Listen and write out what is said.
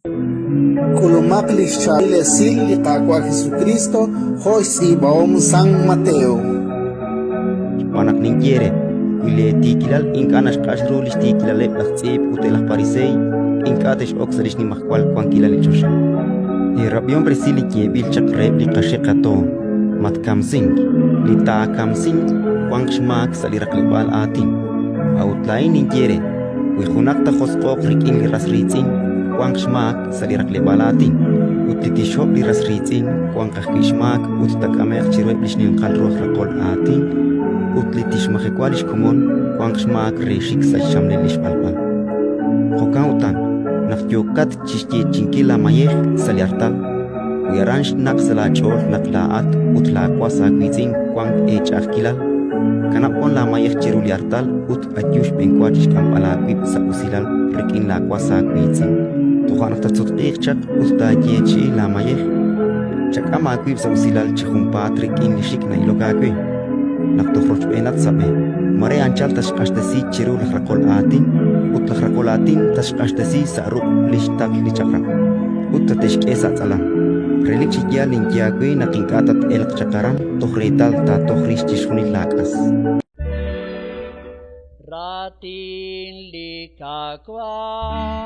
K'ulumaq li xchaab'il esil li Qaawa' Jesukristo jo' xtz'iib'ahom San Mateo. Xb'aan naq ninye eere, wi leetiikilal ink'a' naxq'ax ru li xtiikilaleb' laj tz'iib' ut eb' laj pariseey, ink'a' tex'ok sa' li xnimajwal wankilal li choxa. Eerab'ihom resil li yeeb'il chaq reheb' li qaxe' qatoon: Matkamsink, li taakamsinq wanq xmaak sa' li raqleb'aal aatin. A'ut laa'in ninye eere: Wi junaq taajosq'o'q rik'in li ras riitz'in, wanq xmaak sa' li raqleb'aal aatin; ut li tixhob' li ras riitz'in wanq ajwi' xmaak ut taak'ame'q chiruheb' li xninqal ru aj raqol aatin; ut li tixmajewa li xkomon wanq xmaak re xik sa' xxamlel li xb'alb'a. Jo'kan utan, naq yookat chi xyeechi'inkil laamayej sa' li artal, wi aran xnaq sa' laach'ool naq laa'at ut laawas aawiitz'in wank eech'a'ajkilal, kanab' wan laamayej chiru li artal ut ayu xb'enwa chi xk'amb'al aawib' sa' usilal rik'in laawas aawiitz'in. Toja' naq tatsutq'iiq chaq ut taayeechi'i laamayej. Chak'am aawib' sa' usilal chi junpaat rik'in li xik' na'ilok aawe, naq toj rochb'eenat sa' b'e. Mare anchal tatxq'axtesi chiru laj raqol aatin, ut laj raqol aatin tatxq'axtesi sa' ruq' li xtaql li chaq'rab', ut tate'xk'e sa' tz'alam. Relik chi yaal ninye aawe naq ink'a' tat-elq chaq aran toj reetal taatoj rix chixjunil laak'as. Raatin li Qaawa'.